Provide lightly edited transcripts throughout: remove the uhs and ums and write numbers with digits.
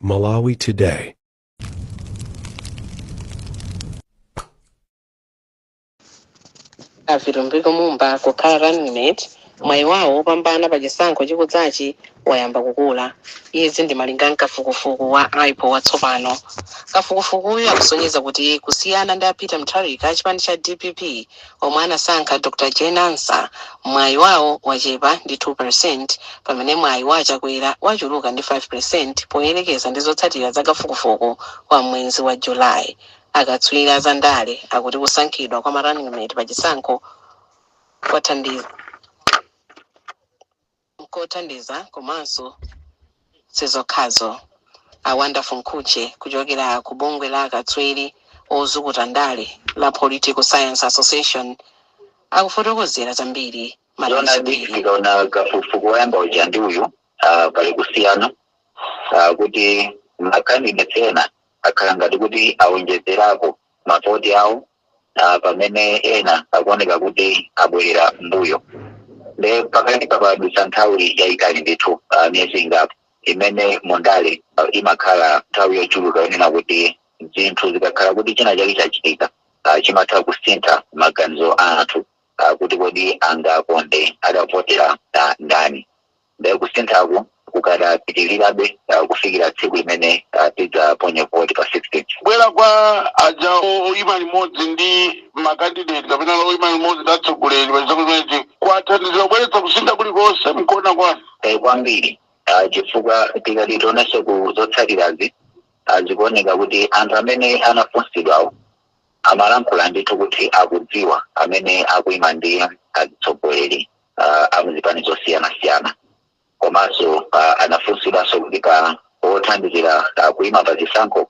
Malawi Today. A Vitumbiko Mumba kukhala running mate, mwayi wawo wopambana pa chisankho chikudzachi wayamba kukula. Izi ndi malinga nkafukufuku wa IPOR watsopano. Kafukufukuyu akusonyeza kuti kusiyana ndi a Peter Mutharika a chipani cha DPP omwe anasankha Dr Jane Ansah, mwayi wawo wachepa ndi 2% pamene mwayi wa a Chakwera wachuluka ndi 5% poyerekeza ndi zotsatira za kafukufuku wa mwezi wa July. Akatswiri a zandale akuti kusankhidwa kwa ma running mate pa chisankho kothandiza komanso sizokhazo. A Wonderful Mkhutche kuchokera ku bungwe la akatswiri ozukuta ndale la Political Science Association akufotokozera zambiri. Zona. Madalitso. Tikaona kafukufuku woyamba uja ndi uyu, pali kusiyana kuti ma candidates ena akhala ngati kuti awonjezerako mavoti awo, pamene ena akuoneka kuti abwerera mbuyo. Nde pakati papadutsa nthawi yayitali ndithu, miyezi ingapo imene mundale imakhala nthawi yochuluka yonena kuti zinthu zikakhala kuti china chake chachitika, chimatha kusintha maganizo a anthu kuti kodi angakonde adavotera ndani. Nde kusinthaku kukadapitirirabe kufikira tsiku limene tidzaponye voti pa 16. Kubwera kwa aja oyima limodzi ndi ma candidate kapena oyima limodzi ndi atsogoleri pa chisankho chimenechi kwathandizira kubweretsa kusintha kulikonse mkuona kwanu? Kwambiri, chifukwa tikati tionenso ku zotsatirazi, zikuoneka kuti anthu amene anafunsidwawo amalankhula ndithu kuti akudziwa amene akuyima ndi atsogoleri amuzipani zosiyanasiyana. Komanso anafunsidwanso kuti pa othandizira kuyima pa zisankho,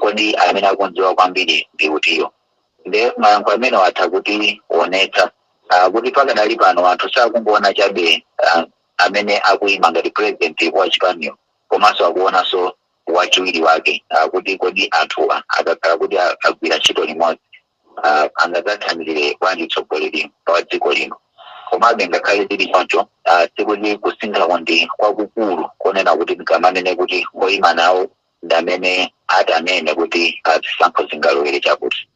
kodi amene akudziwa kwambiri ndi utiyo? Nde mayankho amene atha kuti onetsa kuti pakadali pano anthu sakungoona chabe amene akuyima ngati president wa chipaniyo, komanso akuonanso wachiwiri wake, kuti kodi anthuwa akakhala kuti agwira ntchito limodzi, angadzathandizire bwanji utsogoleri wa dziko lino. Komabe ngakhale zili choncho, sikuti kusinthako ndi kwakukulu konena kuti tikamanene kuti oyima nawo ndi amene atanene kuti zisankho zingalowere chakuti.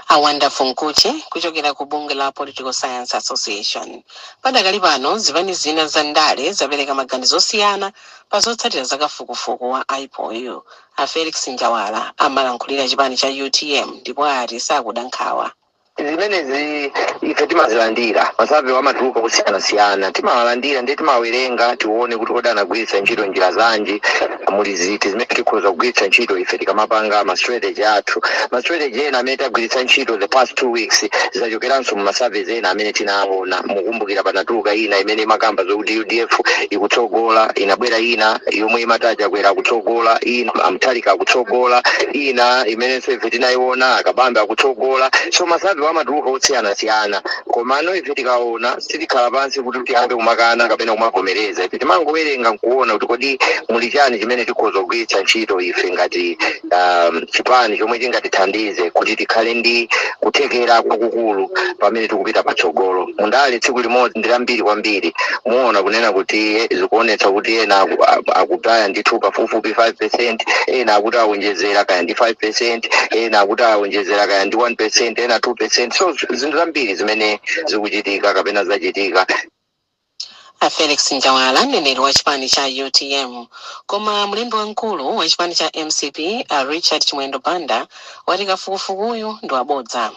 A Wonderful Mkhutche kuchokera ku bungwe la Political Science Association. Padakali pano zipani zina za ndale zapereka maganizo osiyana pa zotsatira za kafukufuku wa IPOR. A Felix Njawala amalankhulira chipani cha UTM ndipo ati sakuda nkhawa. Zimenezi ife timazilandira. Ma survey amatuluka kusiyanasiyana, timawalandira ndi timawerenga tione kuti kodi anagwiritsa ntchito njira zanji, muli ziti zimene tikhoza kugwiritsa ntchito ife tikamapanga ma strategy athu. Ma strategy ena amene tagwiritsa ntchito the past 2 weeks zachokeranso mu ma surveys ena amene tinaona. Mukumbukira panatuluka ina imene imakamba zokuti UDF ikutsogola, inabwera ina yomwe imati Achakwera akutsogola, ina Amthalika akutsogola, ina imenenso ife tinayiona Akabambe akutsogola. So ma survey amatuluka osiyanasiyana, komano ife tikaona sitikhala pansi kuti tiyambe kumakana kapena kumavomereza. Ife timangowerenga nkuona kuti kodi muli chani chimene tikhoza kugwiritsa ntchito ife ngati chipani chomwe chingatithandize kuti tikhale ndi kuthekera kwakukulu pamene tikupita patsogolo mundale. Tsiku limodzi ndi lambiri kwambiri. Muona kunena kuti zikuonetsa kuti ena akutaya ndithu pafupifupi 5%, ena akuti awonjezera kaya ndi 5%, ena akuti awonjezera kaya ndi 1%, ena 2%. So zinthu zambiri zimene zikuchitika kapena zachitika. A Felix Njawala, mneneri wa chipani cha UTM. Koma mlembi wamkulu wa chipani cha MCP, a Richard Chimwendo Banda, wati kafukufukuyu ndi wabodza.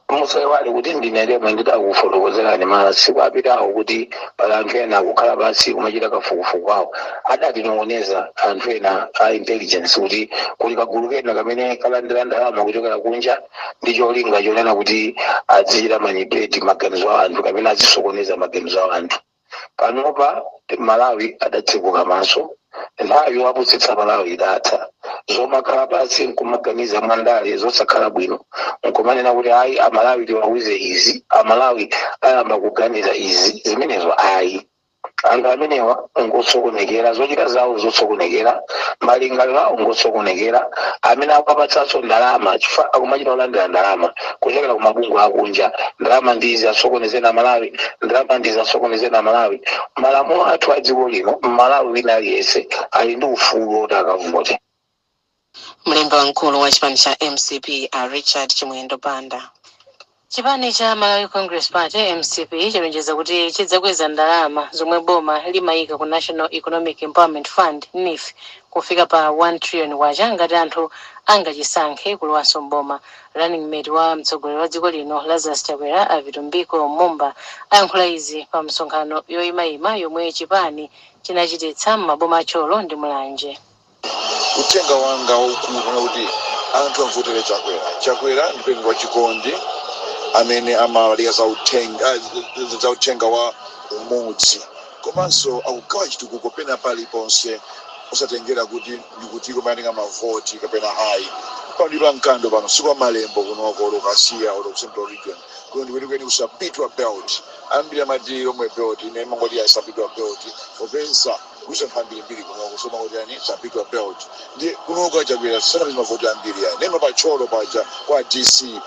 Musaiwale kuti ndine lemwe ndidakufotokozerani masiku apitawo kuti pali anthu ena akukhala pansi kumachita kafukufuku awo. Adatinong'oneza anthu ena a intelligence kuti kuli kagulu kena kamene kalandira ndalama kuchokera kunja ndi cholinga chonena kuti azichita manipulate maganizo a anthu kapena azisokoneza maganizo a anthu. Panopa Malawi adatsekuka maso. Nthawi yowapusitsa Malawi idatha. Zomakhala pansi nkumaganiza mwandale zosakhala bwino nkumanena kuti ayi, Amalawi tiwauze izi, Amalawi ayamba kuganiza izi, zimenezo ayi. Anthu amenewa ngosokonekera, zochita zawo zosokonekera, malingaliro awo ngosokonekera. Amene akupatsanso ndalama, chifukwa akumachita kulandira ndalama kuchokera ku mabungwe akunja, ndalama ndizi asokonezeni Malawi, ndalama ndizi asokonezeni Malawi. Malamulo athu a dziko lino, Malawi wina aliyense ali ndi ufulu woti akavote. Mlembi wamkulu wa chipani cha MCP, a Richard Chimwendo Banda. Chipani cha Malawi Congress Party, MCP, chalonjeza kuti chidzakweza ndalama zomwe boma limayika ku National Economic Empowerment Fund, NEEF, kufika pa 1 trillion kwacha ngati anthu angachisankhe kulowanso mboma. Running mate wa mtsogoleri wa dziko lino Lazarus Chakwera, a Vitumbiko Mumba, ayankhula izi pa msonkhano yoyimayima yomwe chipani chinachititsa m'maboma a Thyolo ndi Mulanje. Uthenga wanga waukulu una kuti anthu amvotere Chakwera. Chakwera ndi president wachikondi amene amalalika za uthenga wa umodzi, komanso akugawa chitukuko pena paliponse, osatengera kuti ndikuti kumatenga mavoti kapena ayi. Pano ndi pamkando pano, sikwa Malembo kunoko, olo Kasiya, olo ku Central Region. Kuno ndikwenikweni ku Sapitwa Belt. Ambiri amati Lomwe Belt, ine mangoti ya Sapitwa Belt, popeza kuisa anthu ambirimbiri kunoko, so mangoti yani Sapitwa Belt. Ndi kunoko aChakwera sanapeza mavoti ambiri yani. Nema paThyolo paja kwa DC,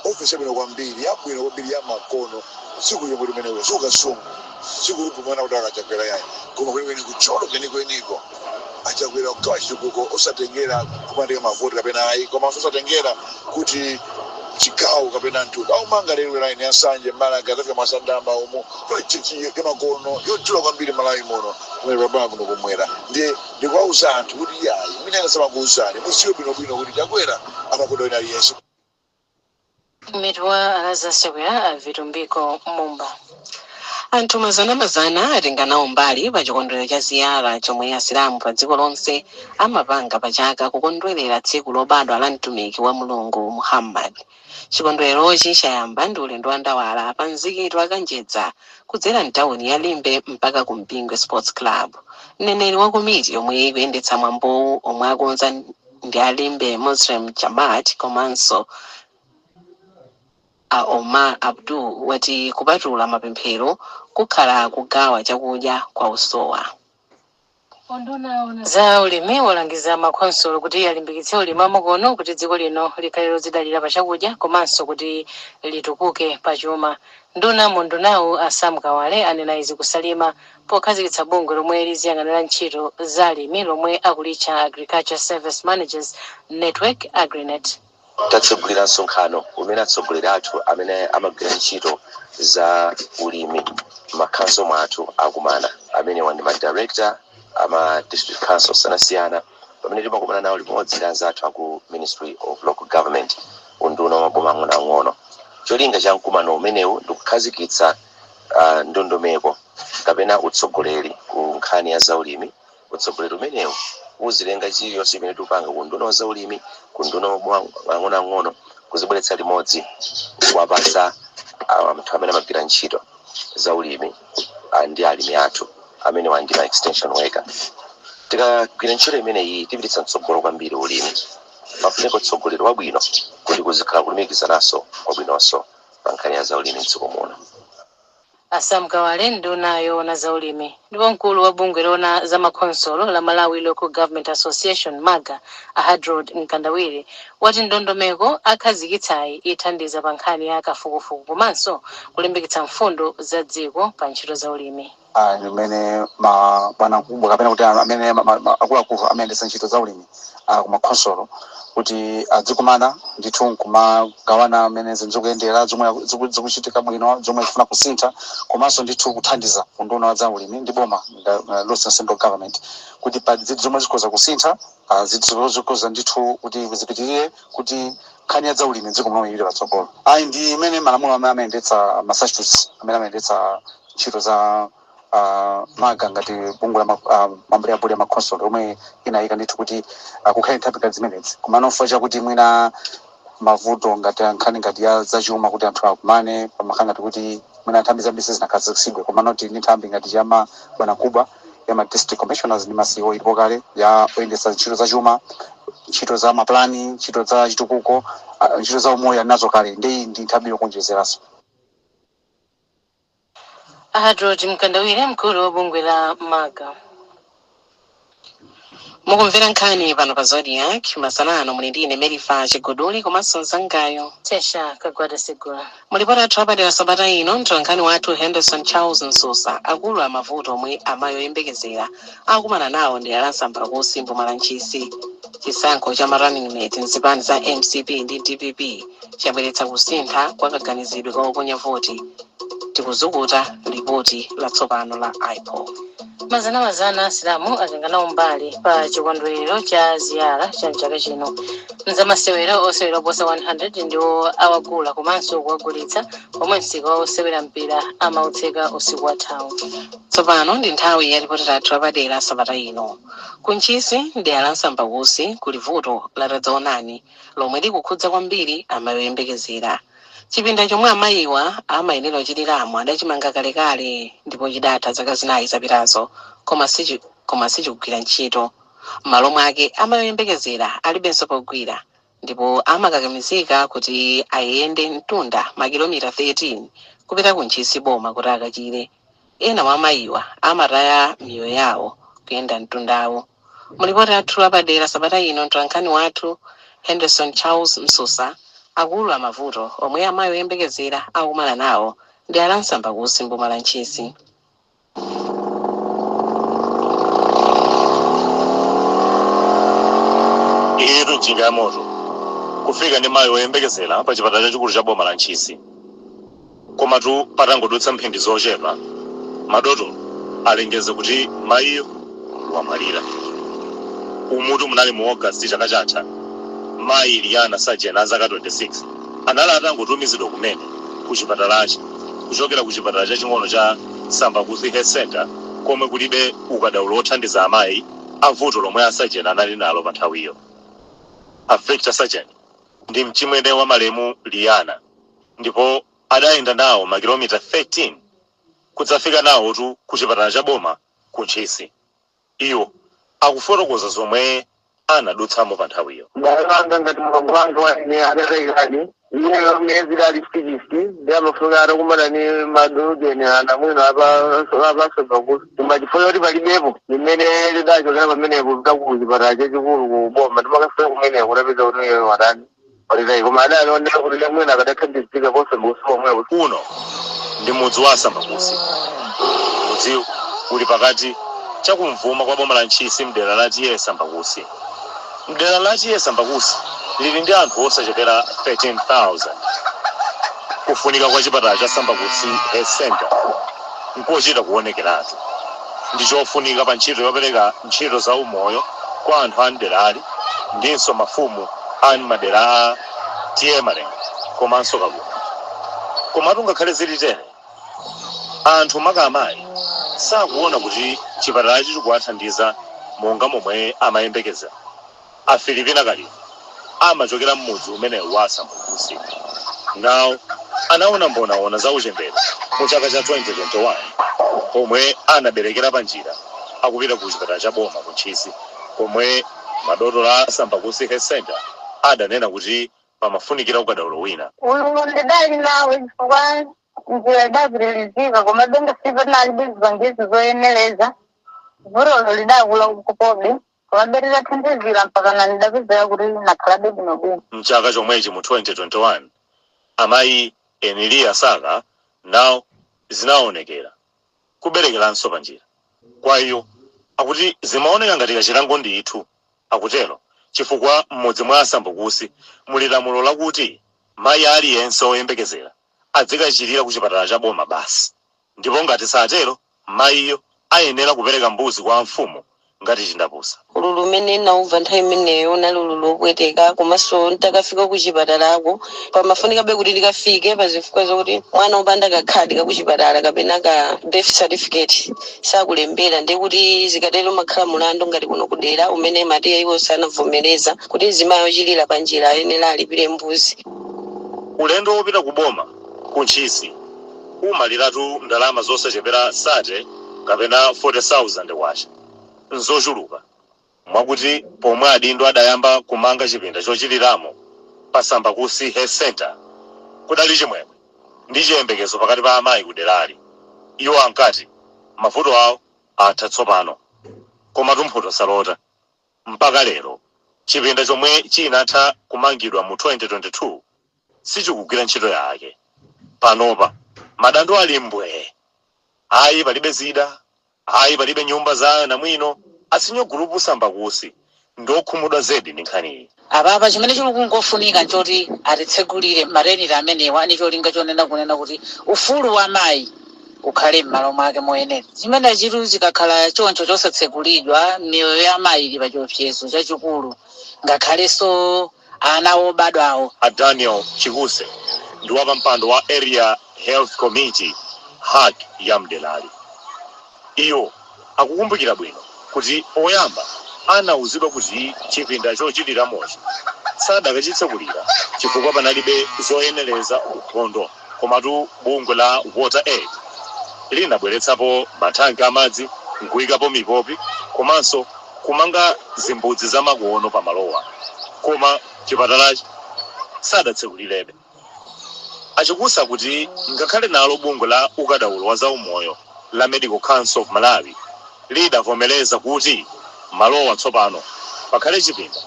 ofisi yabwino kwambiri, yabwino kwambiri, ya makono, siku yomwe limeneyo, sikuKasungu, sikulupumana kuti akaChakwera yani, koma kwenikweni kuThyolo kwenikweniko aChakwera kugawa chitukuko osatengera kumatenga mavoti kapena ayi, komanso osatengera kuti chigawo kapena mtundu. Aumanga railway line ya Nsanje Malaga, tafika Mwasandama umu, project yamakono yodula kwambiri Malawi muno, kumene papaa kuno kumwera. Ndiye ndikuwauza anthu kuti yayi, mwina anasamakuuzani, mudziwe bwinobwino kuti Chakwera amakonda wina aliyense. Mate wa Lazarus Chakwera, a Vitumbiko Mumba. Anthu mazanamazana atenga nawo mbali pa chikondwerero cha Ziyara chomwe Asilamu pa dziko lonse amapanga pa chaka kukondwerera tsiku lobadwa la mtumiki wa Mulungu Muhammad. Chikondwererochi chayamba ndi ulendo wa ndawala pa mzikiti wa Kanjedza kudzera mtawuni ya Limbe mpaka ku Mpingwe Sports Club. Mneneri wa komiti yomwe ikuyendetsa mwambowu, omwe akonza ndi a Limbe Muslim Jamaat komanso a Omar Abdul, wati kupatula mapemphero kukhala kugawa chakudya kwa osowa. Za ulimi walangiza makhonsolo kuti alimbikitse ulimi wamakono kuti dziko lino likhale lodzidalira pa chakudya komanso kuti litukuke pachuma. Nduna mundunawu, a Sam Kawale, anena izi kuSalima pokhazikitsa bungwe lomwe liziyang'anira ntchito za alimi lomwe akulitcha Agriculture Service Managers Network, AgriNet. Tatsegulira msonkhano umene atsogoleri athu amene amagwira ntchito za ulimi m'makhanso mwathu akumana. Amenewa ndi madirector ama district council osiyanasiyana, pamene timakumana nawo limodzi ndi anzathu aku Ministry of Local Government, unduna wa maboma ang'onoang'ono. Cholinga cha mkumano umenewu ndikukhazikitsa ndondomeko kapena utsogoleri ku nkhani ya zaulimi. Utsogoleri umenewu uzilenga chiliyonse chimene tikupanga ku nduna wa zaulimi, ku nduna wa maboma ang'onoang'ono, kuzibweretsa limodzi, kuwapatsa anthu amene amagwira ntchito zaulimi ndi alimi athu amene ndi ma extension worker. Tikagwira ntchito imeneyi, tipititsa mtsogolo kwambiri ulimi. Pafunika utsogoleri wabwino kuti kuzikhala kulumikizananso kwabwinonso pa nkhani ya zaulimi mdziko muno. A Sam Kawale, nduna yoona zaulimi. Ndipo mkulu wa bungwe loona za makhonsolo la Malawi Local Government Association, MALGA, a Hadrod Mkandawire, wati ndondomeko akhazikitsayi ithandiza pa nkhani ya kafukufuku komanso kulimbikitsa mfundo za dziko pa ntchito za ulimi. Limene mabwanamkubwa kapena kuti amene akuluakulu amayendetsa ntchito za ulimi kumakhonsolo kuti adzikumana ndithu nkumagawana amene zinthu zikuyendera, zomwe zikuchitika bwino, zomwe zifuna kusintha, komanso ndithu kuthandiza unduna za ulimi ndi boma lonse, central government, kuti pa zinthu zomwe zikhoza kusintha, zinthu zikhoza ndithu kuti zipitirire kuti nkhani ya zaulimi mdziko muno ili patsogolo. Ayi, ndi imene malamulo amene amayendetsa ma statutes amene amayendetsa ntchito za MALGA ngati bungwe la mambo ya bodi ya makhonsolo yomwe inayika ndithu kuti kukhale nthambi ngati zimenezi. Komano chifukwa chakuti mwina mavuto ngati nkhani ngati ya zachuma kuti anthu akumane, pamakhala ngati kuti mwina nthambi zambiri sizinakhazikitsidwe. Komano tili ndi nthambi ngati ya ma bwanamkubwa, ya ma district commissioners ndi ma CEO ilipo kale, ya oyendetsa ntchito zachuma, ntchito za maplani, ntchito za chitukuko, ntchito za umoyo nazo kale, ndi nthambi yokonjezeranso. A George Mkandawire, mkulu wa bungwe la MALGA. Mukumvera nkhani pano pa Zodiak masana ano. Muli ndi ine Merifa Chigodoli komanso mzangayo Tesha Kagwada Segura. Mulipoti athu apadera sabata ino, mtolankhani wathu Henderson Charles Msusa akuulula mavuto omwe amayi oyembekezera akumana nawo ndi alasambakusi mboma la Ntchisi. Chisankho cha ma running mate mzipani za MCP ndi DPP chabweretsa kusintha kwa kaganizidwe ka oponya voti. Tikuzukuta lipoti latsopano la IPOL. Mazana mazana asilamu atenga nawo mbali pa chikondwerero cha ziyara cha mchaka chino. Mzamasewero, osewera oposa 100 ndiwo awagula komanso kuwagulitsa, pomwe msika wa osewera mpira amautseka usiku wathawu. Tsopano ndi nthawi ya ripoti lathu lapadera sabata ino. Kuntchisi, dera la Msambakusi, kuli vuto latadzaonani lomwe likukhudza kwambiri amayi oyembekezera. Chipinda chomwe amayiwa amayenera kuchitiramo adachimanga kalekale ndipo chidatha zaka 4 zapitazo, koma sichikugwira ntchito. M'malo mwake, amayi oyembekezera alibenso pogwira ndipo amakakamizika kuti ayende mtunda makilomita 13 kupita ku Ntchisi boma kuti akachire. Ena mwa amayiwa amataya miyoyo yawo kuyenda mtundawo. Mulipoti athu lapadera sabata ino, mtolankhani wathu Henderson Charles Msusa akuulula mavuto omwe amayi oyembekezera akumana nawo ndi alansambakusi mboma la Ntchisi. Iyitu njinga ya moto kufika ndi mayi woyembekezera pa chipatala chachikulu cha boma la Ntchisi, komatu patangodutsa mphindi zochepa madotolo alengeza kuti mayiyo wamwalira. Umutu munali mu August chaka chatha. Mayi Liana Sajena a zaka 26 anali atangotumizidwa kumene ku chipatalachi kuchokera ku chipatala chaching'ono cha Sambakusi Health Center, komwe kulibe ukadaulo wothandiza amayi a vuto lomwe a Sajena anali nalo pa nthawiyo. A Victor Sajeni ndi mchimwene wa malemu Liana ndipo adayenda nawo makilomita 13 kudzafika nawotu ku chipatala cha boma ku Ntchisi. Iwo akufotokoza zomwe anadutsamo pa nthawiyo. M'bale wanga ngati mlongo wanga wa ine adatayikadi iyeyo miyezi idali 6, ndi amafunika atakumana ni madolojeni anamwino apasoba kuti, koma chifukwa choti palibepo, limene lidachokera pamenepo kupita ku chipatala chachikulu ku boma, ndimakafika kumeneko kutapeza kuti iyeyo watani, watitayi, koma adalionera kuti namwino akadathandizika kosoba pomwepo. Uno ndi mudzi wa Asambakusi. Mudziwu uli pakati chakumvuma kwa boma la Ntchisi mdera la T/A Sambakusi. Mdera la T/A Sambakusi lili ndi anthu osachepera 13,000. Kufunika kwa chipatala cha Sambakusi Health Center nkochita kuonekeratu. Ndi chofunika pa ntchito yopereka ntchito za umoyo kwa anthu a mderali ndinso mafumu a m'madera a T/A Malenga komanso Kalumba. Komatu ngakhale zili tere, anthu, maka amayi, sakuona kuti chipatalachi chikuwathandiza monga momwe amayembekeza. A Filipina Kalima amachokera m'mudzi umenewu wa Asambakusi. Nawo anaona mbonaona za uchembere mu chaka cha 2021 pomwe anaberekera pa njira akupita ku chipatala cha boma ku Ntchisi, pomwe madotolo a Sambakusi Health Center adanena kuti pamafunikira ukadaulo wina. Ululu ndidali nawo chifukwa njira idapitirizika, koma benga sipanalibe zipangizo zoyenereza. Vutolo lidakula kukobe, komabe titathandizira mpakana ndidapezeka kuti nakhalabe bwinobwino. Mchaka chomwechi mu 2021, amayi Enilia Saka nawo zinaonekera kuberekeranso pa njira. Kwa iyo akuti zimaoneka ngati kachilango ndithu. Akutero chifukwa m'mudzi mwa Asambukusi muli lamulo lakuti mayi aliyense oyembekezera adzikachirira ku chipatala cha boma basi, ndipo ngati satero mayiyo ayenera kupereka mbuzi kwa mfumu ngati chindapusa. Ululu umene naumva nthawi imeneyo unali ululu wopweteka, komanso ntakafika ku chipatalako pamafunikabe kuti ndikafike pazifukwa zokuti mwana opanda kakhadi kakuchipatala kapena ka birth certificate sakulembera, ndiye kuti zikatero makhala mulandu ngati kuno kudera umene matiya iwo sanavomereza kuti mzimayi ochilira pa njira ayenera alipire mbuzi. Ulendo wopita ku boma ku Ntchisi umaliratu ndalama zosachepera 30 kapena 40,000 kwacha, nzochuluka mwakuti pomwe adindo adayamba kumanga chipinda chochiriramo pa Sambakusi Health Center, kudali chimwemwe ndi chiyembekezo pakati pa amayi kuderali. Iwo ankati mavuto awo atha tsopano, koma tumphuto salota. Mpaka lero chipinda chomwe chinatha kumangidwa mu 2022 sichikugwira ntchito yake. Panopa madando ali mbwee, ayi palibe zida, ayi palibe nyumba za anamwino. Asinyo gulupu Sambakusi ndokhumudwa zedi ndi nkhaniyi. Apapa chimene chili kungofunika nchoti atitsegulire maternity amenewa ndi cholinga chonena kunena kuti ufulu wa mayi ukhale m'malo mwake moyenera. Chimene chitu chikakhala choncho chosatsegulidwa, miyoyo ya amayi ili pa chiopsezo chachikulu, ngakhalenso ana obadwawo. A Daniel Chikuse ndi wapampando wa Area Health Committee, HAC, ya mderali. Iwo akukumbukira bwino kuti poyamba anauzidwa kuti chipinda chochiliramochi sadakachitsekulira chifukwa panalibe zoyenereza ukhondo, komatu bungwe la Water Aid linabweretsapo mathanki amadzi nkuyikapo mipopi komanso kumanga zimbudzi zamakono pamalowa, koma chipatalachi sadatsekulirebe. Achikusa kuti ngakhale nalo bungwe la ukadaulo wa zaumoyo la Medical Council of Malawi lidavomereza kuti malowa tsopano pakhale chipinda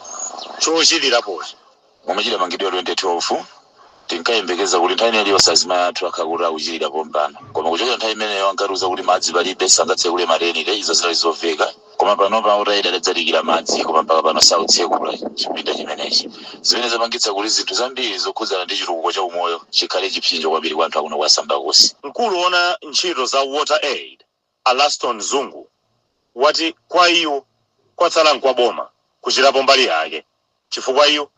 chochilirapochi. Momwe chidamangidwa 2012, tinkayembekeza kuti nthawi iliyonse azimayi athu akhala kuti akuchirira pompano, koma kuchokera nthawi imeneyo ankatiuza kuti madzi palibe, sangatsekule maternity. Izo zinali zoveka, koma panopa utayida adadzalikira madzi, koma mpaka pano sautsekula chipinda chimenechi, zimene zapangitsa kuti zinthu zambiri zokhudzana ndi chitukuko cha umoyo chikhale chipsinjo kwambiri kwa anthu akuno kwa Sambakusi. Mkulu woona ntchito za Water Aid, Alaston Zungu, wati kwa iwo kwatsala nkwaboma kuchitapo mbali yake chifukwa iwo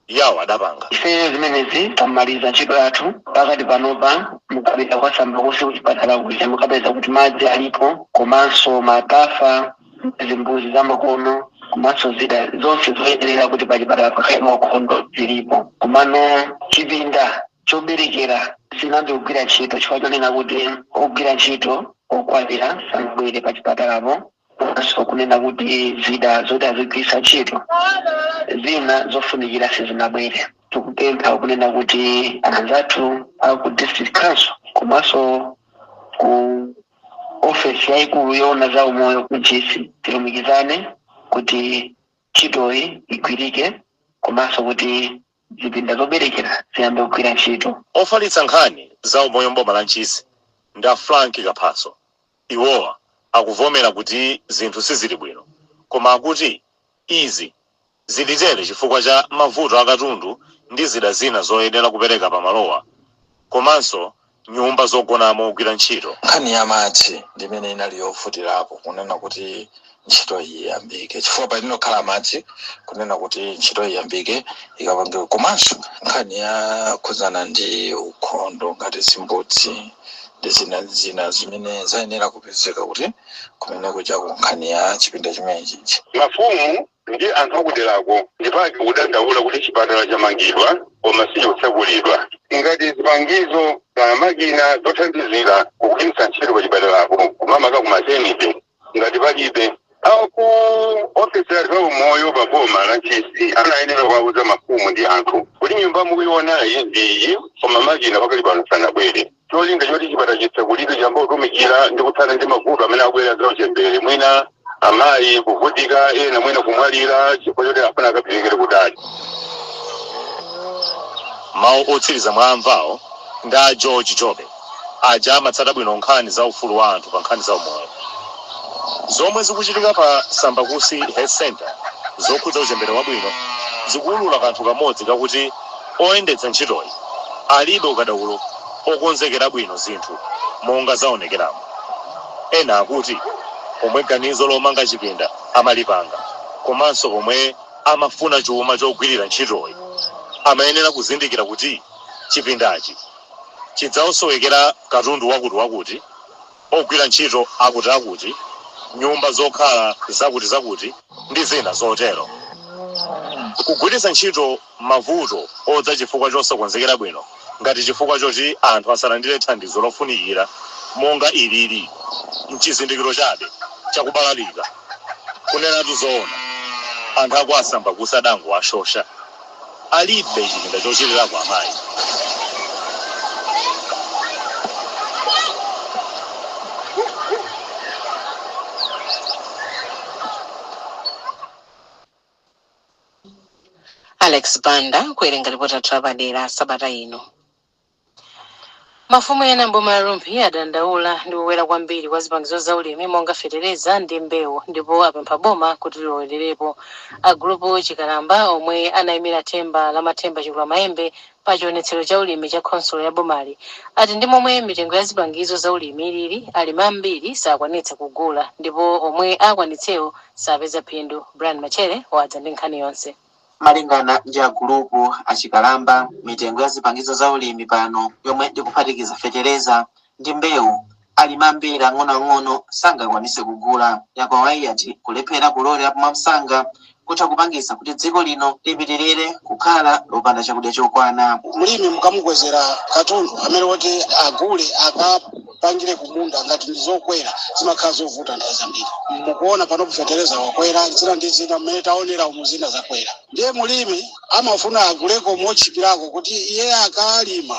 yawo adapanga. Ife zimenezi tamaliza ntchito yathu. Pakati panopa mukapita kwa Sambakusi kuchipatala kuja, mukapeza kuti madzi alipo, komanso matafa, zimbuzi zamakono, komanso zida zonse zoyenera kuti pachipatala pakhale maukhondo zilipo. Komano chipinda choberekera sinambe kugwira ntchito chifukwa chonena kuti ogwira ntchito okwanira sanabwere pachipatalapo, komanso kunena kuti zida zoti azigwiritsa ntchito zina zofunikira sizinabwere. Tikupempha kunena kuti anzathu aku district council komanso ku ofesi yayikulu yoona za umoyo ku Ntchisi tilumikizane kuti ntchitoyi igwirike, komanso kuti zipinda zoberekera ziyambe kugwira ntchito. Ofalitsa nkhani za umoyo mboma la Ntchisi nda Frank Kaphaso. Iwowa akuvomera kuti zinthu sizili bwino, koma akuti izi zilitere chifukwa cha mavuto akatundu ndi zida zina zoyenera kupereka pamalowa komanso nyumba zogonamo ogwira ntchito. Nkhani ya madzi ndimene inali yovutirapo kunena kuti ntchito iyi iyambike, chifukwa palinokhala madzi kunena kuti ntchito iyambike ikapangike, komanso nkhani yakhudzana ndi ukhondo ngati zimbudzi ndi zina zina zimene zayenera kupezeka kuti kumene kuja ku nkhani ya chipinda chimene chichi. Mafumu ndi anthu akuderako ndipake kudandaula kuti chipatala chamangidwa koma sichikutsekulidwa. Ngati zipangizo za makina zothandizira kugwiritsa ntchito pa chipatalapo, kumamaka ku maternity, ngati palibe, aku ofisi ya zaumoyo pa boma la Ntchisi anayenera kuwauza mafumu ndi anthu kuti nyumba mukuyionayi ndiyi, koma makina pakali pano sanabwere. Cholinga choti chipatala chitsekulidwe, chiyambe kutumikira ndi kuthana ndi mavuto amene akubwera za uchembere, mwina amayi kuvutika, ena mwina kumwalira chifukwa choti afuna akaberekere kutali. Mawu otsiriza mwamvawo ndi a George Jobe, aja amatsata bwino nkhani za ufulu wa anthu pa nkhani za umoyo. Zomwe zikuchitika pa Sambakusi Health Center zokhudza uchembere wabwino zikuwulula kanthu kamodzi kakuti oyendetsa ntchitoyi alibe ukadaulo okonzekera bwino zinthu monga zaonekeramo. Ena akuti pomwe ganizo lomanga chipinda amalipanga komanso pomwe amafuna chuma chogwirira ntchitoyi, amayenera kuzindikira kuti chipindachi chidzawasowekera katundu wakuti wakuti, ogwira ntchito akuti akuti, nyumba zokhala zakuti zakuti ndi zina zotero. Kugwiritsa ntchito mavuto odza chifukwa chosakonzekera bwino ngati chifukwa choti anthu asalandire thandizo lofunikira monga ilili mchizindikiro chabe chakubalalika. Kuneratu zoona, anthu aku Asambakusi adangowashosha, alibe chipinda chochirirako amayi. Alex Banda kuwerenga ripoti lathu lapadera sabata ino. Mafumu ena mboma la Rumphi adandaula ndi kukwera kwambiri kwa zipangizo za ulimi monga fetereza ndi mbewu, ndipo apempha boma kuti lilowererepo. Agulupu Chikalamba, omwe anayimira themba la Mathemba Chikula Maembe pa chionetsero cha ulimi cha khonsolo ya bomali, ati ndi momwe mitengo ya zipangizo za ulimi ilili, alimi ambiri sakwanitsa kugula ndipo omwe akwanitsewo sapeza phindu. Brian Machere wadza ndi nkhani yonse. Malingana ndi agulupu Achikalamba, mitengo ya zipangizo za ulimi pano, yomwe ndikuphatikiza fetereza ndi mbewu, alimi ambiri ang'onoang'ono sangakwanise kugula. Yakwawayi ati kulephera kulolera mwamsanga kutha kupangisa kuti dziko lino lipitirire kukhala lopanda chakudya chokwana. Mlimi mukamukwezera katundu amene woti agule akapangire kumunda, ngati ndi zokwera, zimakhala zovuta nthawi zambiri. Mukuona pano kufetereza wakwera, zina ndi zina, mmene taonera umu zina zakwera, ndiye mulimi amafuna aguleko mochipirako kuti iye akalima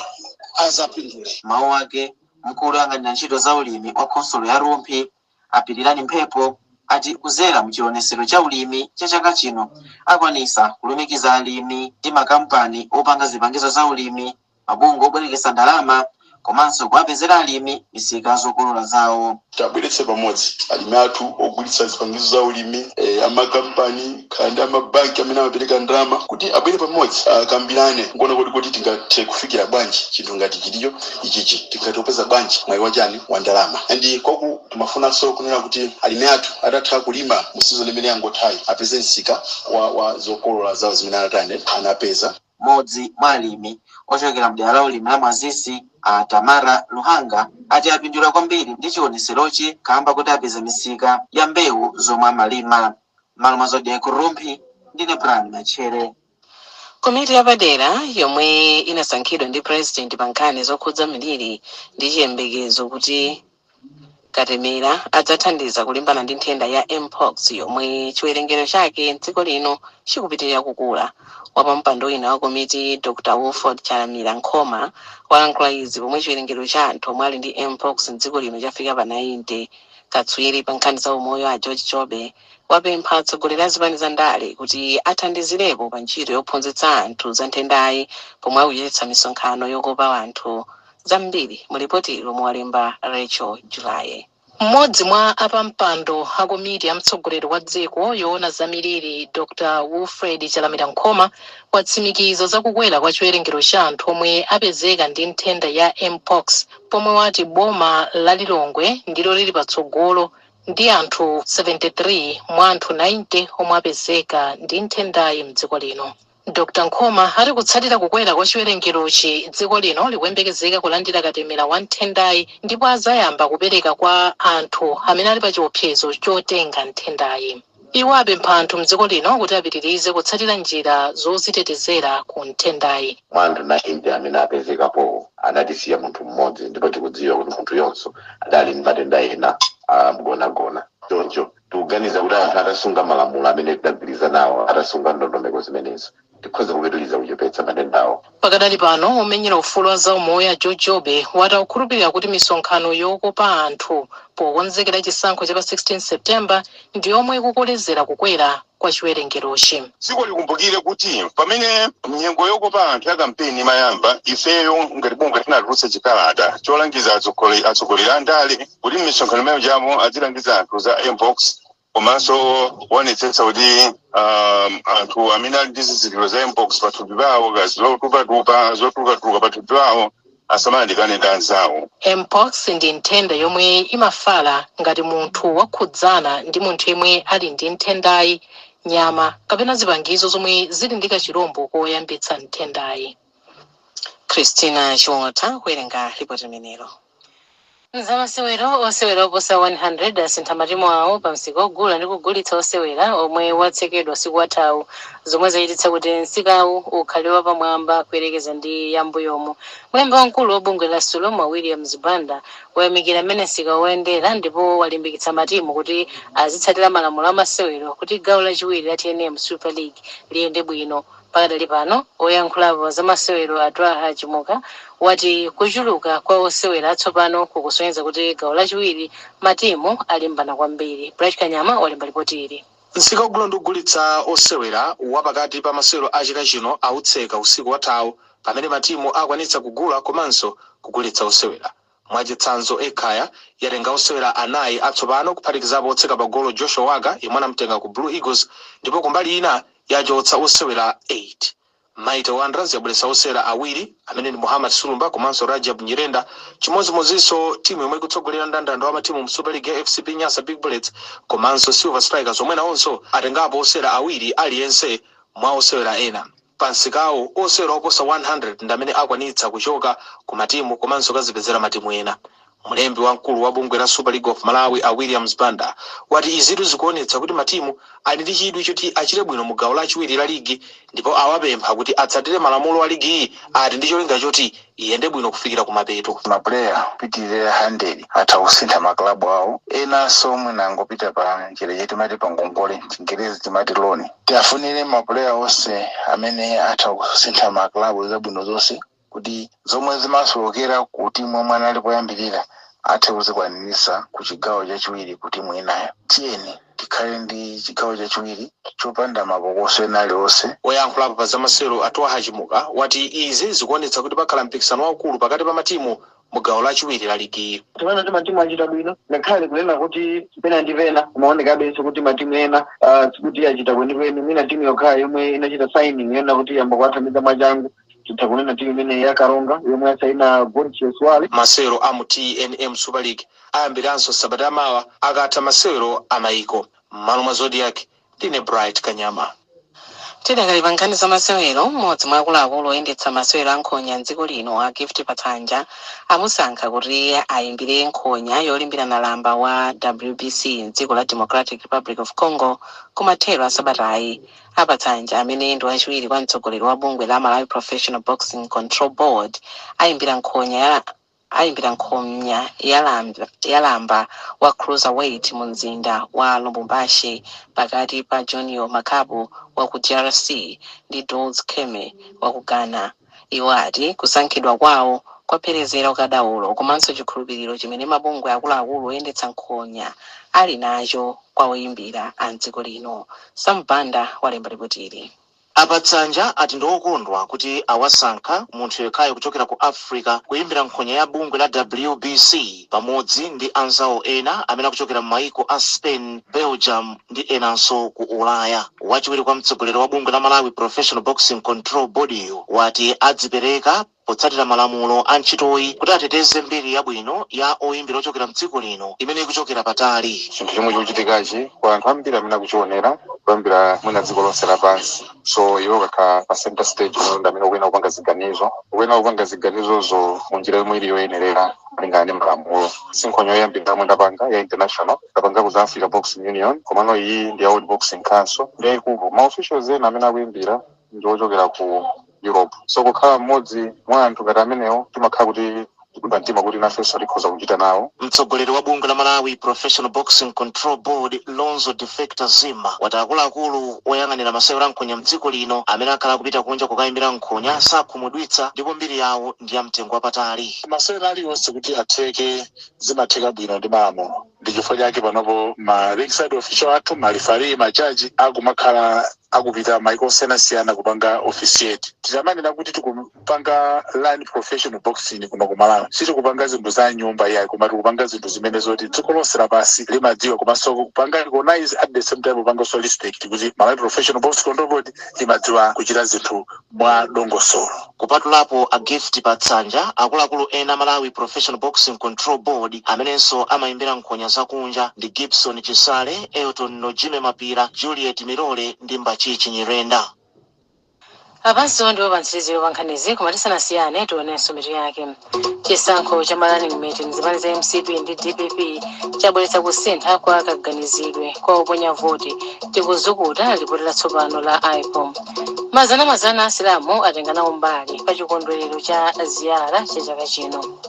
azapindule. Mawu ake, mkulu oyang'anira ntchito za ulimi wa khonsolo ya Rumphi, Apirirani Mphepo, ati kuzera muchionesero cha ulimi cha chaka chino akwanisa kulumikiza alimi ndi makampani opanga zipangizo za ulimi, mabungwe obwerekesa ndalama, komanso kuwapezera alimi misika zokolola zawo. Tabweretse pamodzi alimi athu ogulitsa zipangizo za ulimi, amakampani kaya ndi amabanki amene amapereka ndalama, kuti abwere pamodzi akambirane nkuona kuti tingathe kufikira bwanji chinthu ngati chilicho ichichi, tingathe kupeza bwanji mwayi wachani wa ndalama. And kwaku timafunanso kunena kuti alimi athu atatha kulima mu season imene yangothayi apeze msika wa zokolola zawo zimene anatani anapeza. Mmodzi mwa alimi ochokera mdera la ulimi la Mwazisi, a Tamara Luhanga, ati apindula kwambiri ndi chioneserochi kamba kuti apeza misika ya mbewu zomwe amalima. Malo mwa Zodiak Rumphi, ndine Brian Machere. Komiti yapadera yomwe inasankhidwa ndi President pa nkhani zokhudza miliri ndi chiyembekezo kuti katemera adzathandiza kulimbana ndi nthenda ya Mpox, yomwe chiwerengero chake mdziko lino chikupitirira kukula. Wapampando wina wa komiti, Dr Wilford Chalamira Nkhoma, walankhula izi pomwe chiwerengero cha anthu omwe ali ndi Mpox mdziko lino chafika pa 90. Katswiri pa nkhani za umoyo a George Chobe wapempha atsogoleri a zipani za ndale kuti athandizirepo pa ntchito yophunzitsa anthu za nthendayi pomwe akuchititsa misonkhano yokopa anthu. Zambiri mu ripoti lomwe walemba Rachel Julaye. Mmodzi mwa apampando a komiti ya mtsogoleri wa dziko yoona za miliri, Dr Wilfred Chalamira Nkhoma, watsimikiza za kukwera kwa chiwerengero cha anthu omwe apezeka ndi nthenda ya Mpox, pomwe wati boma la Lilongwe ndilo lili patsogolo ndi anthu 73 mwa anthu 90 omwe apezeka ndi nthendayi mdziko lino. Dr Nkhoma ati kutsatira kukwera kwa chiwerengerochi, dziko lino likuyembekezeka kulandira katemera wa nthendayi ndipo azayamba kupereka kwa anthu amene ali pa chiopsezo chotenga nthendayi. Iwo apempha anthu mdziko lino kuti apitirize kutsatira njira zozitetezera ku nthendayi. Mwa anthu 90 amene apezekapo, anatisiya munthu mmodzi, ndipo tikudziwa kuti munthu yonso adali ndi matenda ena amgonagona. Choncho tikuganiza kuti anthu atasunga malamulo amene tidagwirizana nawo, atasunga ndondomeko zimenezo, tikhoza kupitiriza kuchepetsa matendawo. Pakadali pano, omenyera ufulu wa zaumoyo George Jobe wati akukhulupirira kuti misonkhano yokopa anthu pokonzekera chisankho cha pa 16 September ndi yomwe ikukolezera kukwera kwa chiwerengerochi. Dziko likumbukire kuti pamene nyengo yokopa anthu ya kampeni imayamba, ifeyo ngati bungwe tinatulutsa chikalata cholangiza atsogoleri a ndale kuti m'misonkhano imene chamo azilangiza anthu za Mpox, komanso kuonetsetsa kuti anthu amene ali ndi zizindikiro za Mpox pathupi pawo, kazotupatupa zotulukatuluka pathupi pawo, asamayandikane ndi anzawo. Mpox ndi nthenda yomwe imafala ngati munthu wakhudzana ndi munthu yemwe ali ndi nthendayi, nyama kapena zipangizo zomwe zili ndi kachirombo koyambitsa nthendayi. Christina Chiwota kuwerenga ripoti limenelo. Mzamasewero, osewera oposa 100 asintha matimu awo pa msika ogula ndi kugulitsa osewera omwe watsekedwa usiku wathawu, zomwe zachititsa kuti msikawu ukhale wapamwamba kuyerekeza ndi yambuyomo. Mlembi wamkulu wa bungwe la Sulom, Williams Banda, wayamikira mmene msika woyendera ndipo walimbikitsa matimu kuti azitsatira malamulo amasewero kuti gawo lachiwiri la TNM Super League liyende bwino. Pakadali pano, oyankhulapo za masewero a Twaha Chimuka wati kuchuluka kwa osewera atsopano kukusonyeza kuti gawo lachiwiri matimu alimbana kwambiri. Bright Kanyama walemba ripoti ili. Msika wogula ndi kugulitsa osewera wapakati pa masewero a chaka chino autseka usiku wathawu, pamene matimu akwanitsa kugula komanso kugulitsa osewera. Mwachitsanzo, Ekhaya yatenga osewera anayi atsopano, kuphatikizapo otseka pagolo Joshua Waga yemwe anamtenga ku Blue Eagles, ndipo kumbali ina yachotsa osewera 8. Mighty Wanderers yabweretsa osewera awiri amene ndi Muhammad Sulumba komanso Rajab Nyirenda. Chimodzimodzinso timu yomwe ikutsogolera mndandanda wa matimu mu Super League ya FCB Nyasa Big Bullets komanso Silver Strikers, omwe nawonso atengapo osewera awiri aliyense mwa osewera ena. Pansikawo, osewera oposa 100 ndi amene akwanitsa kuchoka ku matimu komanso kazipezera matimu ena. Mlembi wamkulu wa bungwe la Super League of Malawi, a Williams Banda, wati izitu zikuonetsa kuti matimu ali ndi chidwi choti achite bwino mu gawo lachiwiri la ligi, ndipo awapempha kuti atsatire malamulo a ligiyi, ati ndi cholinga choti iyende bwino kufikira kumapeto. Mapuleya kupitirira 100 atha kusintha maklabu awo, enanso mwina angopita pa njira timati pa ngongole, Chingerezi timati loan. Tiafunire mapuleya onse amene atha kusintha maklabu zabwino zonse, kuti zomwe zimasowekera ku timu omwe anali poyambirira athe kuzikwanirisa ku chigawo chachiwiri ku timu inayo. Tiyeni tikhale ndi chigawo chachiwiri chopanda mapokoso ena aliwonse. Oyankhulapo pa zamasewero Atuwa Hachimuka wati izi zikuonetsa kuti pakhala mpikisano waukulu pakati pa matimu mu gawo lachiwiri la ligiyi. Timaona kuti matimu achita bwino, ngakhale kunena kuti pena ndi pena kumaonekabenso kuti matimu ena sikuti achita kwenikweni. Mwina timu yokhayo yomwe inachita signing yona kuti yamba kuwathandiza mwachangu, titha kunena timu imene ya Karonga yomwe yasaina Gorgeous Wale. Masewero a mu TNM Super League ayambiranso sabata yamawa akatha masewero a maiko. M'malo mwa Zodiak, ndine Bright Kanyama. Tidakali pa nkhani za masewero, mmodzi mwa akuluakulu oyendetsa masewero a nkhonya mdziko lino, a Gift Patsanja, amusankha kuti ayimbire nkhonya yolimbirana lamba wa WBC mdziko la Democratic Republic of Congo kumathero a sabatayi. Apatsanja, amene ndi wachiwiri kwa mtsogoleri wa bungwe la Malawi Professional Boxing Control Board, ayimbira nkhonya ya lamba wa cruiserweight mu mzinda wa Lubumbashi pakati pa Junior Makabu wa ku DRC ndi Dols Keme wa ku Ghana. Iwo ati kusankhidwa kwawo kwapherezera ukadaulo komanso chikhulupiriro chimene mabungwe akuluakulu oyendetsa nkhonya ali nacho kwa oyimbira a mdziko lino. Sambanda walemba ripotili. Apatsanja ati ndi okondwa kuti awasankha munthu yekhayo kuchokera ku Africa kuyimbira nkhonya ya bungwe la WBC pamodzi ndi anzawo ena amene akuchokera m'mayiko a Spain, Belgium ndi enanso ku Ulaya. Wachiwiri kwa mtsogoleri wa bungwe la Malawi Professional Boxing Control Board wati adzipereka potsatira malamulo a ntchitoyi kuti ateteze mbiri yabwino ya oyimbira ochokera mdziko lino imene ikuchokera patali. Chinthu chomwe chikuchitikachi, kwa anthu ambiri amene akuchionera kuyambira mwina dziko lonse lapansi, so iwe ukakhala pa center stage uno, ndi amene ukuyenera kupanga ziganizo, ukuyenera kupanga ziganizozo mu njira yomwe ili yoyenerera malingana ndi malamulo. Sinkhonya yoyambirira yomwe ndapanga ya international, ndapanga za Africa Boxing Union, komano iyi ndi ya World Boxing Council, ndi yayikulu. Ma officials ena amene akuyimbira ndi ochokera ku Europe, so kukhala mmodzi mwa anthu ngati amenewo, timakhala kuti tikulimba mtima kuti nafenso tikhoza kuchita nawo. Mtsogoleri wa bungwe la Malawi Professional Boxing Control Board, Lonzo Defector Zima, wati akuluakulu oyang'anira masewero a nkhonya mdziko lino amene akhala akupita kunja kukayimbira nkhonya sakhumudwitsa, ndipo mbiri yawo ndi ya mtengo wapatali. Masewero aliwonse kuti atheke, zimatheka bwino ndi malamulo. Ndi chifukwa chake panopo ma ringside official athu, ma referee, majaji akumakhala akupita maiko osiyanasiyana kupanga officiate. Titamanena kuti tikupanga run professional boxing kuno ku Malawi, sitikupanga zinthu za nyumba iyayi, koma tikupanga zinthu zimene zoti dziko lonse lapansi limadziwa, komanso kupanga recognize, at the same time kupanganso respect kuti Malawi Professional Boxing Control Board imadziwa kuchita zinthu mwa dongosolo. Kupatulapo a Gift Patsanja, akuluakulu ena Malawi Professional Boxing Control Board amenenso amayimbira nkhonya zakunja ndi Gibson Chisale, Elton Nojime Mapira, Juliet Milole ndi Mbachichi Nyirenda. Apanso ndiwo pamtsiriziro pa nkhanizi, koma tisanasiyane tionenso mitu yake. Chisankho cha ma running mate mzipani za MCP ndi DPP chabweretsa kusintha kwa kaganizidwe kwa oponya voti, tikuzukuta lipoti latsopano la IPOL. Mazana mazana asilamu atenga nawo mbali pa chikondwerero cha ziyara cha chaka chino.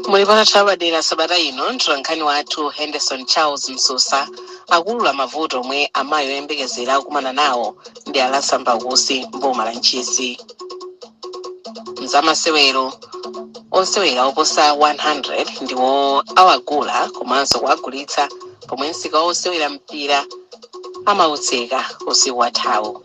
Mulipoti lapadera sabata ino, mtolankhani wathu Henderson Charles Msusa akulula mavuto omwe amayi oyembekezera akumana nawo ndi alasambakusi mboma la Ntchisi. Mzamasewero, osewera oposa 100 ndiwo awagula komanso kuwagulitsa. Pomwe msika wosewera mpira amautseka usiku wathawu.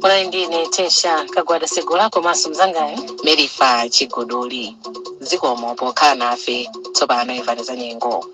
Munali ndine Tesha Kagwada Segula komanso mzangayo Merifa Chiguduli. Zikomo pokhala nafe. Tsopano imvani za nyengo.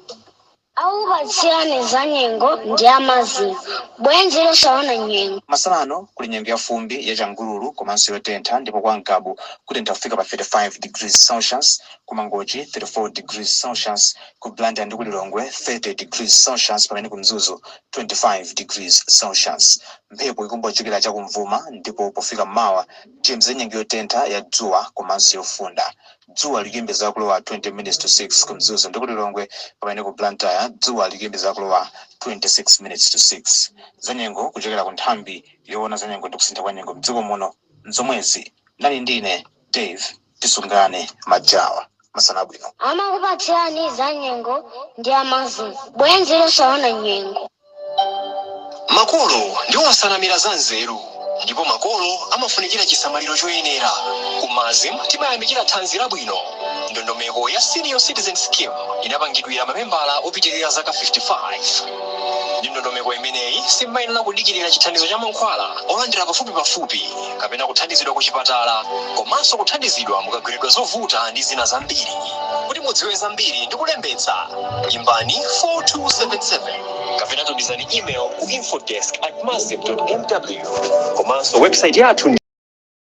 Akupatsirani za nyengo ndi amaziko bwenzi losaona nyengo. Masana ano kuli nyengo ya fumbi ya changululu komanso yotentha, ndipo kwa Ngabu kutentha kufika pa 35 degrees Celsius, ku Mangochi 34 degrees Celsius, ku Blantyre ndi ku Lilongwe 30 degrees Celsius, pamene ku Mzuzu 25 degrees Celsius. Mphepo ikumbochokera chakumvuma, ndipo pofika mmawa tiyembekezere nyengo yotentha ya dzuwa komanso yofunda. Dzuwa likuyembekeza kulowa 20 minutes to 6 ku Mzuzu ndi ku Lilongwe, pamene ku Blantyre dzuwa likuyembekeza kulowa 26 minutes to 6. Zanyengo kuchokera ku nthambi yoona zanyengo ndi kusintha kwa nyengo mdziko muno nzomwezi. Nali ndine Dave Tisungane Majawa. Masana abwino. Amakupatsirani za nyengo ndi amaziko bwenzi losaona nyengo. Makolo ndiwo nsanamira za nzeru, ndipo makolo amafunikira chisamaliro choyenera. Ku MASM timayamikira thanzi labwino. Ndondomeko ya Senior Citizen Scheme inapangidwira mamembala opitirira zaka 55. Ndi ndondomeko imeneyi, simayenera kudikirira chithandizo cha mankhwala olandira pafupi pafupi kapena kuthandizidwa ku chipatala, komanso kuthandizidwa mukagwiridwa zovuta ndi zina zambiri. Kuti mudziwe zambiri ndi kulembetsa, imbani 4277 kapena tumizani email ku infodesk@masm mw, komanso website yathu.